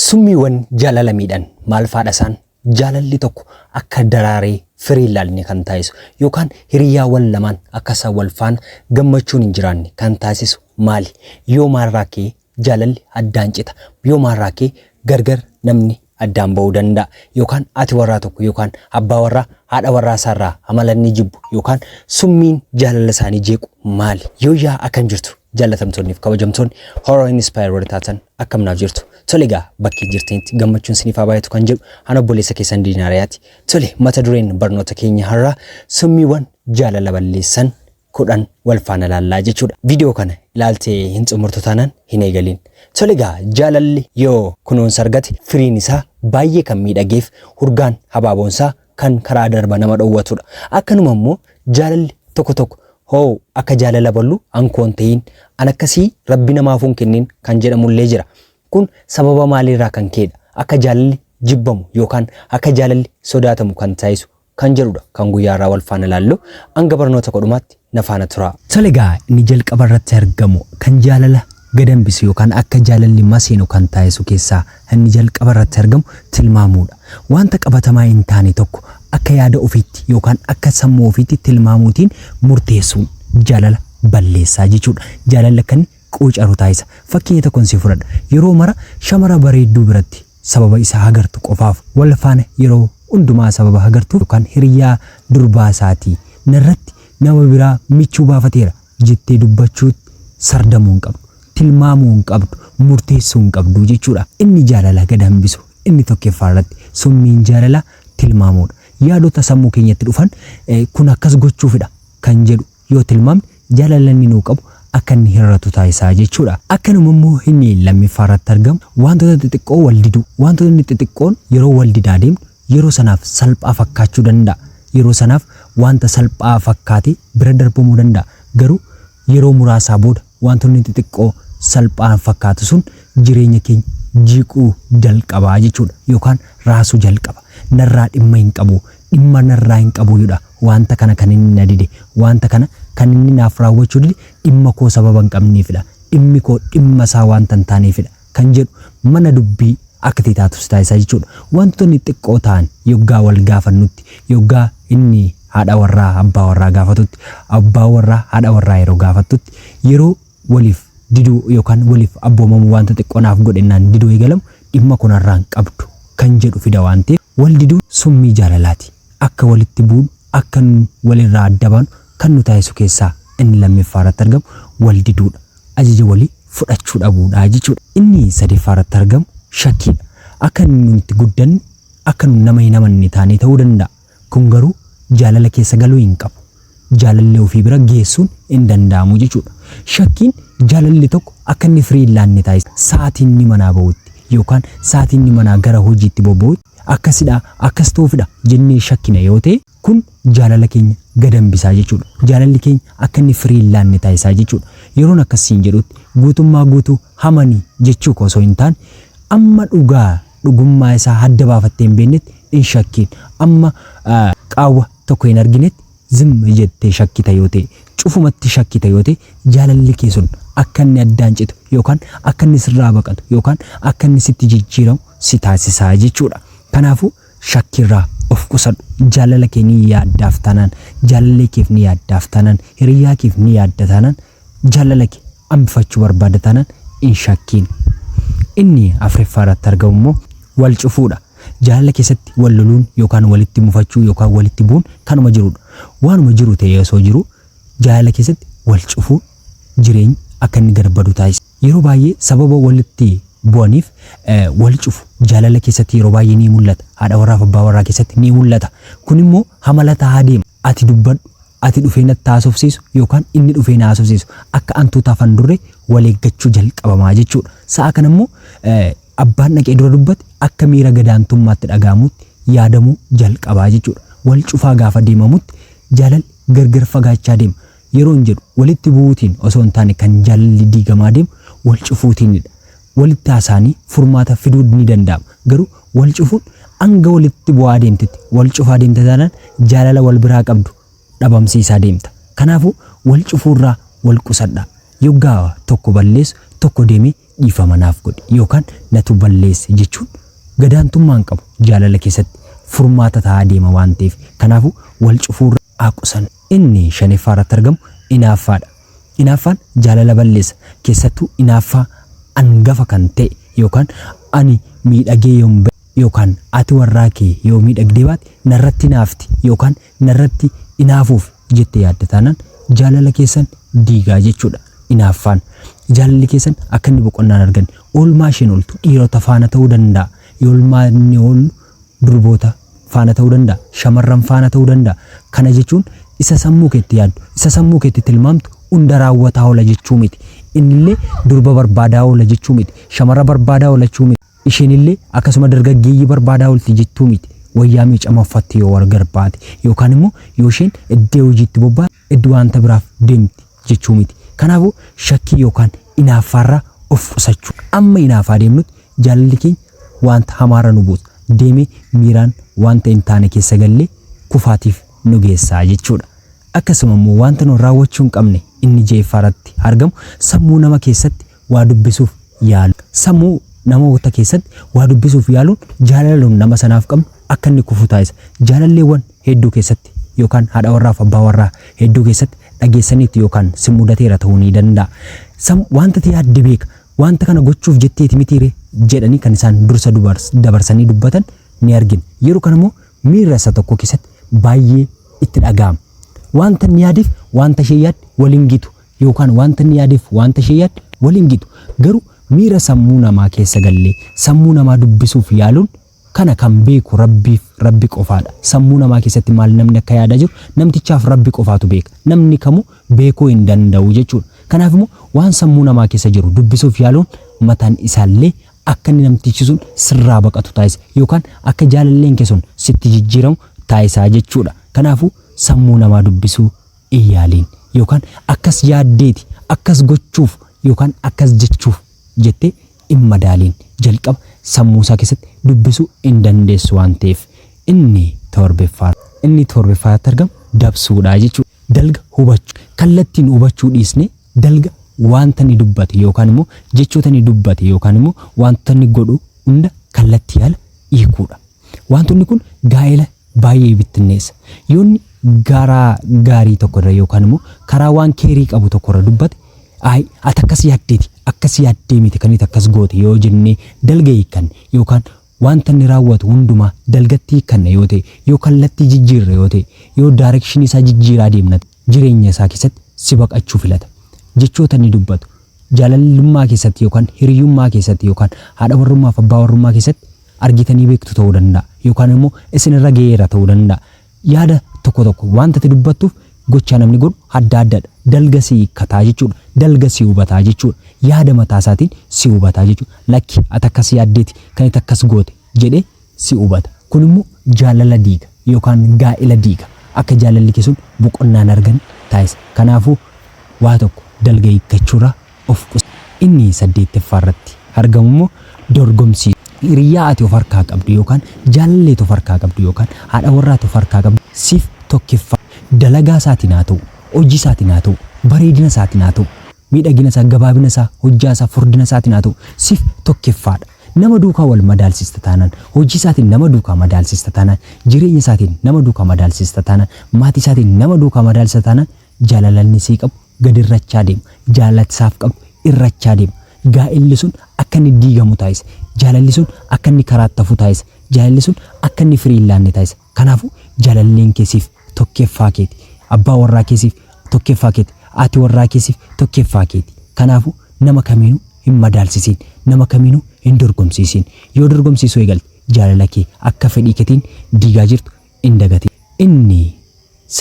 Summiiwwan jaalala miidhan maal faadha isaan? Jaalalli tokko akka daraaree firii hin laalne kan taasisu yookaan hiriyyaawwan lamaan akka isaan wal faana gammachuun hin jiraanne kan taasisu maali? Yoo maalirraa ka'e jaalalli addaan cita? Yoo maalirraa ka'e gargar namni addaan ba'uu danda'a? Yookaan haati warraa tokko yookaan abbaa warraa haadha warraa isaarraa amala inni jibbu yookaan summiin jaalala isaanii jeequ maali? Yooyyaa akkam jirtu jaallatamtoonni fi kabajamtoonni Horror Inspire warri taatan akkam naaf jirtu? Tole egaa bakkee jirtanitti gammachuun isiniif haa baay'atu kan jedhu ana obboleessa keessan Diinaariyaati. Tole mata dureen barnoota keenya har'aa summiiwwan jaalala balleessan 10 wal faana laallaa jechuudha. Viidiyoo kana ilaaltee hin xumurtu taanaan hin eegalin. Tole egaa jaalalli yoo kunuunsa argate firiin isaa baay'ee kan miidhageef hurgaan habaaboon isaa kan karaa darba nama dhowwatudha. Akkanuma immoo jaalalli tokko tokko hoo akka jaalala ballu an koo hin ta'iin an akkasii rabbi namaafuu hin kennin kan jedhamullee jira. Kun sababa maaliirraa kan ka'edha? Akka jaalalli jibbamu yookaan akka jaalalli sodaatamu kan taasisu kan jedhudha kan guyyaa irraa wal faana ilaallu. Hanga barnoota kodhumaatti na faana turaa. Tole egaa inni jalqaba irratti argamu kan jaalala gad hambisu yookaan akka jaalalli maseenu kan taasisu keessaa inni jalqaba irratti argamu tilmaamuudha. Wanta qabatamaa hin taane tokko akka yaada ofiitti yookaan akka sammuu ofiitti tilmaamuutiin murteessuun jaalala balleessaa jechuudha. Jaalalli akka inni quucaru taasisa. Fakkeenya tokkon si fudhadha. Yeroo mara shamara bareedduu biratti sababa isa hagartu qofaaf wal faana yeroo hundumaa sababa hagartuuf yookaan hiriyaa durbaa isaatii narratti nama biraa michuu baafateera jettee dubbachuutti sardamuu hin qabdu. Tilmaamuu hin qabdu. Murteessuu hin qabdu jechuudha. Inni jaalala gad hambisu inni tokkoffaa irratti summiin jaalalaa tilmaamuudha. Yaadota sammuu keenyatti dhufan kun akkas gochuufidha kan jedhu yoo tilmaamne jaalala inni nuu qabu akka inni hir'atu taasisaa jechuudha. Akkanuma immoo inni lammiffaa irratti argamu wantoota xixiqqoo wal diduu. Wantoonni xixiqqoon yeroo wal didaa deemnu yeroo sanaaf salphaa fakkaachuu danda'a. Yeroo sanaaf wanta salphaa fakkaatee bira darbamuu danda'a. Garuu yeroo muraasaa booda wantoonni xixiqqoo salphaa fakkaatu sun jireenya keenya jiiquu jalqabaa jechuudha. Yookaan raasuu jalqaba. Narraa dhimma hin qabu. Dhimma narraa hin qabu jedha. Wanta kana kan inni na dide. Wanta kana kan inni naaf raawwachuu dide dhimma koo sababa hin qabneefidha. Dhimmi koo dhimma isaa wanta hin taaneefidha. Kan jedhu mana dubbii akka ta'e taatus taasisaa jechuudha. Wantoonni xiqqoo ta'an yoggaa wal gaafannutti, yoggaa inni haadha warraa abbaa warraa gaafatutti, abbaa warraa haadha warraa yeroo gaafattutti, yeroo waliif diduu yookaan waliif abboomamuu wanta xiqqoo naaf godhennaan diduu eegalamu dhimma kunarraa hin qabdu kan jedhu fida waan ta'eef wal diduun summii jaalalaati. Akka walitti buunu, akka walirraa adda baanu kan nu taasisu keessaa inni lammaffaa irratti argamu wal diduudha. Ajaja walii fudhachuu dhabuudha jechuudha. Inni sadaffaa irratti argamu shakkiidha. Akka nuti guddanne akka nu nama hin amanne taanee ta'uu danda'a. Kun garuu jaalala keessa galuu hin qabu. Jaalalli ofii bira geessuun hin danda'amu jechuudha. Shakkiin jaalalli tokko akka inni firii hin laanne taasisa. Sa'aatiin inni manaa bahutti yookaan sa'aatiin inni manaa gara hojiitti bobba'utti akkasidha akkas ta'uufidha jennee shakkina yoo ta'e kun jaalala keenya gad hambisaa jechuudha. Jaalalli keenya akka inni firii hin laanne taasisaa jechuudha. Yeroon akkasiin jedhutti guutummaa guutuu hamanii jechuu osoo hin taane amma dhugaa dhugummaa isaa adda baafattee hin beeknetti hin shakkiin. Amma qaawwa tokko hin arginetti zim jettee shakkita yoo ta'e, cufumatti shakkita yoo ta'e jaalalli kee sun akka inni addaan citu yookaan akka inni sirraa baqatu yookaan akka inni sitti jijjiiramu si taasisaa jechuudha. Kanaafuu shakkirraa of qusadhu. Jaalala kee ni yaaddaaf taanaan, jaalallee keef ni yaaddaaf taanaan, hiriyaa keef ni yaadda taanaan, jaalala kee hambifachuu barbaada taanaan hin shakkiin. Inni afuraffaa irratti argamu immoo wal cufuudha. Jaalala keessatti wal loluun yookaan walitti mufachuu yookaan walitti bu'uun kanuma jirudha. Waanuma jiru ta'ee osoo jiru jaalala keessatti wal cufuun jireenya akka inni garbadu taasisa. Yeroo baay'ee sababa walitti bu'aniif wal cufu jaalala keessatti yeroo baay'ee ni mul'ata. Haadha warraaf abbaa warraa keessatti ni mul'ata. Kun immoo hamala ta'aa deema. Ati dubbadhu, ati dhufee natti haasofsiisu yookaan inni dhufee na haasofsiisu akka antuuta afan durre wal eeggachuu jalqabamaa jechuudha. Sa'a kana immoo abbaan dhaqee dura dubbate akka miira gadaantummaatti dhaga'amutti yaadamuu jalqabaa jechuudha. Wal cufaa gaafa deemamutti jaalalli gargar fagaachaa deema. Yeroo hin jedhu walitti bu'uutiin osoo hin taane kan jaalalli diigamaa deemu wal cufuutiinidha. Walitti haasa'anii furmaata fiduu ni danda'ama. Garuu wal cufuun hanga walitti bu'aa deemtetti wal cufaa deemte taanaan jaalala wal biraa qabdu dhabamsiisaa deemta. Kanaafuu wal cufuurraa wal qusadhaa. Yoggaa tokko balleessu Tokko deemee dhiifama naaf godhi yookaan natu balleesse jechuun gadaantummaa hin qabu. Jaalala keessatti furmaata ta'aa deema waan ta'eef. Kanaafuu wal cufuurra haa qusannu. Inni shanaffaa irratti argamu inaaffaadha. Inaaffaan jaalala balleessa. Keessattuu inaaffaa angafa kan ta'e yookaan ani miidhagee yoon ba'e yookaan ati warraa kee yoo miidhagdee baate narratti inaafti yookaan narratti inaafuuf jette yaadda taanaan jaalala keessan diigaa jechuudha. Inaaffaan jaalalli keessan akka inni boqonnaa hin arganne oolmaa isheen ooltu dhiirota faana ta'uu danda'a. Oolmaa inni oolu durboota faana ta'uu danda'a, shamarran faana ta'uu danda'a. Kana jechuun isa sammuu keetti yaaddu, isa sammuu keetti tilmaamtu hunda raawwataa oola jechuu miti. Innillee durba barbaadaa oola jechuu miti. Shamara barbaadaa oola jechuu miti. Isheenillee akkasuma dargaggeeyyii barbaadaa oolti jechuu miti. Wayyaa miicama uffatte yoo argar baate yookaan immoo yoo isheen iddoo hojiitti bobbaate iddoo wanta biraaf deemti jechuu miti. Kanaafuu shakkii yookaan inaaffaarraa of qusachuu. Amma inaafaa deemnutti jaalalli keenya wanta hamaarra nu buusa. Deemee miiraan wanta hin taane keessa gallee kufaatiif nu geessaa jechuudha. Akkasuma immoo wanta nu raawwachuu hin qabne inni ja'affaa irratti argamu sammuu nama keessatti waa dubbisuuf yaalu. Sammuu namoota keessatti waa dubbisuuf yaaluun jaalala nama sanaaf qabnu akka inni kufu taasisa. Jaalalleewwan hedduu keessatti yookaan haadha warraaf abbaa warraa hedduu keessatti dhageessaniitu yookaan si mudateera ta'uu ni danda'a. Wanta ati yaadde beeka, wanta kana gochuuf jetteeti mitiire jedhanii kan isaan dursa dabarsanii dubbatan ni argina. Yeroo kana immoo miira isa tokko keessatti baay'ee itti dhaga'ama. Wanta inni yaadeef wanta ishee yaadde waliin gitu yookaan wanta inni yaadeef wanta ishee yaadde waliin gitu. Garuu miira sammuu namaa keessa gallee sammuu namaa dubbisuuf yaaluun kana kan beeku Rabbiif Rabbi qofaadha. Sammuu namaa keessatti maal namni akka yaadaa jiru namtichaaf Rabbi qofaatu beeka. Namni kamuu beekuu hin danda'u jechuudha. Kanaaf immoo waan sammuu namaa keessa jiru dubbisuuf yaaluun mataan isaallee akka inni namtichi sun sirraa baqatu taasisa yookaan akka jaalalleen kee sun sitti jijjiiramu taasisaa jechuudha. Kanaafuu sammuu namaa dubbisuu hin yaaliin yookaan akkas yaaddeeti akkas gochuuf yookaan akkas jechuuf jettee hin madaaliin. Jalqaba sammuu isaa keessatti dubbisuu hin dandeessu waan ta'eef. Inni torbeffaatti argamu dabsuudha jechuudha. Dalga hubachuu kallattiin hubachuu dhiisnee dalga wanta inni dubbate yookaan immoo jechoota inni dubbate yookaan immoo wanta inni godhu hunda kallattii ala hiikuudha. Wantoonni kun gaa'ela baay'ee bittinneessa. Yoo inni garaa gaarii tokkorra yookaan immoo karaa waan keerii qabu tokkorra dubbate, ayi ati akkas yaaddeeti akkas yaaddee miti kan akkas goote yoo jennee dalga hiikkanne yookaan wanta inni raawwatu hundumaa dalgatti hiikkanne yoo ta'e, yoo kallattii jijjiirre yoo ta'e, yoo daarekshinii isaa jijjiiraa deemna jireenya isaa keessatti si baqachuu filata. Jechoota inni dubbatu jaalalummaa keessatti yookaan hiriyyummaa keessatti yookaan haadha warrummaa fi abbaa warrummaa keessatti argitanii beektu ta'uu danda'a yookaan immoo isinirra ga'eera ta'uu danda'a. Yaada tokko tokko wanta ati dubbattuuf gochaa namni godhu adda addadha. Dalga si hiikkataa jechuudha. Dalga si hubataa jechuudha. Yaada mataa isaatiin si hubataa jechuudha. Lakki ati akkas yaaddeeti kan itti akkas goote jedhee si hubata. Kun immoo jaalala diiga yookaan gaa'ela diiga. Akka jaalalli kee sun boqonnaan argan taasisa. Kanaafuu waa tokko dalga hiikkachuurraa of qusa. Inni saddeettaffaa irratti argamu immoo dorgomsiisuu. Hiriyyaa ati of harkaa qabdu yookaan jaalalleet of harkaa qabdu yookaan haadha warraat of harkaa qabdu siif tokkiffaa. Dalagaa isaatiin haa ta'u, hojii isaatiin haa ta'u, bareedina isaatiin haa ta'u, miidhagina isaa, gabaabina isaa, hojjaa isaa, furdina isaatiin haa ta'u, siif tokkiffaadha. Nama duukaa wal madaalsista taanaan, hojii isaatiin nama duukaa madaalsista taanaan, jireenya isaatiin nama duukaa madaalsista taanaan, maatii isaatiin nama duukaa madaalsista taanaan, jaalalalli sii qabu gadi irrachaa deema. Jaalalli isaaf qabu irrachaa deema. Gaa'elli sun akka inni diigamu taasisa. Jaalalli sun akka inni karaatti hafu taasisa. Jaalalli sun akka inni firii hin laanne taasisa. Kanaafuu jaalalleen kee siif tokkeeffaa keeti. Abbaa warraa kee siif tokkeeffaa keeti. Haati warraa kee siif tokkeeffaa keeti. Kanaafuu nama kamiinuu hin madaalsisiin. Nama kamiinuu hin dorgomsiisiin. Yoo dorgomsiisuu eegalte jaalala kee akka fedhii keetiin diigaa jirtu hin dagatin. Inni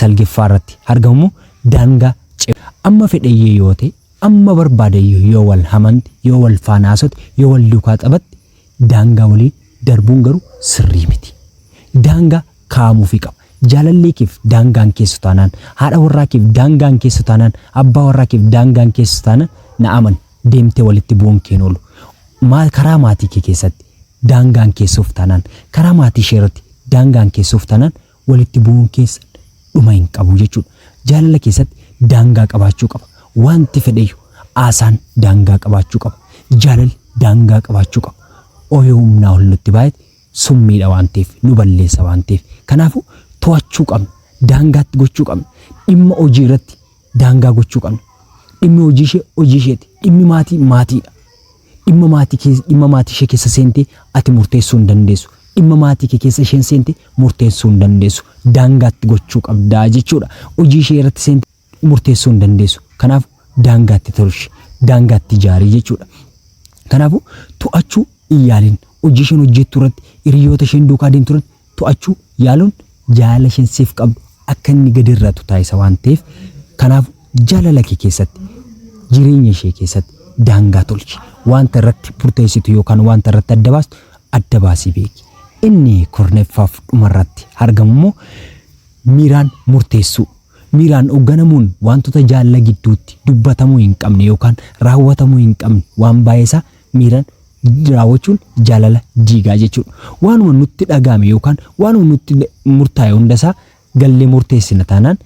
salgeffaa irratti argamu immoo daangaa ce'u. Amma fedheyyee yoo ta'e, amma barbaadeyyuu yoo wal hamante, yoo wal faana haasote, yoo wal duukaa taphatte daangaa walii darbuun garuu sirrii miti. Daangaa kaa'amuufii qaba. Jaalallee keef daangaan keessu taanaan, haadha warraa keef daangaan keessu taanaan, abbaa warraa keef daangaan keessu taanaan na amani deemtee walitti bu'uun keen oolu. Karaa maatii kee keessatti daangaan keessuuf taanaan, karaa maatii ishee irratti daangaan keessuuf taanaan walitti bu'uun keessan dhuma hin qabu jechuudha. Jaalala keessatti daangaa qabaachuu qaba. Wanti fedheyyuu Haasaan daangaa qabaachuu qaba. Jaalalli daangaa qabaachuu qaba. Yoo humnaa ol nutti baay'ate summiidha waan ta'eef, nu balleessa waan ta'eef. Kanaafuu to'achuu qabna. Daangaatti gochuu qabna. Dhimma hojii irratti daangaa gochuu qabna. Dhimmi hojii ishee hojii isheeti. Dhimmi maatii maatiidha. Dhimma maatii kee dhimma maatii ishee keessa seentee ati murteessuu hin dandeessu. Dhimma maatii kee keessa isheen seente murteessuu hin dandeessu. Daangaatti gochuu qabdaa jechuudha. Hojii ishee irratti seente murteessuu hin dandeessu. Kanaaf daangaatti tolchi. Daangaatti ijaarii jechuudha. Kanaafuu to'achuu hin yaalin. Hojii isheen hojjettu irratti, hiriyoota isheen duukaa deemtu irratti to'achuu yaaluun jaalala isheen siif qabdu akka inni gadi hir'atu taasisa waan ta'eef, kanaaf jaalala kee keessatti, jireenya ishee keessatti daangaa tolchi. Wanta irratti murteessitu yookaan wanta irratti adda baastu adda baasii beeki. Inni kurneffaaf dhumarratti argamu immoo miiraan murteessuu. Miiraan hoogganamuun wantoota jaalala gidduutti dubbatamuu hin qabne yookaan raawwatamuu hin qabne waan baay'ee isaa miiraan raawwachuun jaalala diigaa jechuudha. Waanuma nutti dhaga'ame yookaan waanuma nutti murtaa'e hundasaa gallee murteessina taanaan,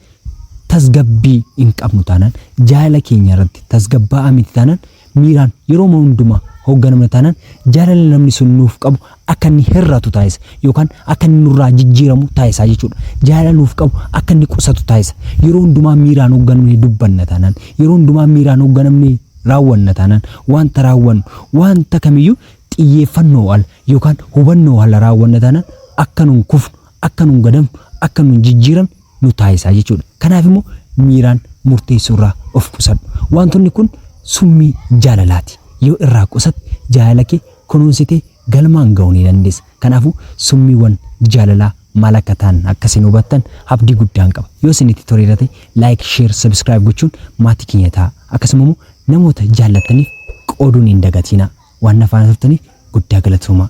tasgabbii hin qabnu taanaan, jaalala keenya irratti tasgabbaa'aa miti taanaan, miiraan yeroo hundumaa hoogganamna taanaan, jaalala namni sun nuuf qabu akka inni hir'atu taasisa yookaan akka inni nurraa jijjiiramu taasisa jechuudha. Jaalala nuuf qabu akka inni qusatu taasisa. Yeroo hundumaa miiraan hoogganamne dubbanna taanaan, yeroo hundumaa miiraan hoogganamne raawwanna taanaan, wanta raawwannu wanta kamiyyuu xiyyeeffannoo ala yookaan hubannoo ala raawwanna taanaan, akka nun kufnu, akka nun gadamnu, akka nun jijjiiramne nu taasisa jechuudha. Kanaaf immoo miiraan murteessuu irraa of qusadhu. Wantoonni kun summii jaalalaati. Yoo irraa qusatte jaalala kee kunuunsitee galmaan ga'uu ni dandeessa. Kanaafuu summiiwwan jaalalaa maal akka ta'an akka isin hubattan abdii guddaan qaba. Yoo isinitti toleera ta'e like, share, subscribe gochuun maatii keenya ta'a. Akkasuma immoo namoota jaallattaniif qooduun hin dagatinaa. Waan na faana turtaniif guddaa galatoomaa.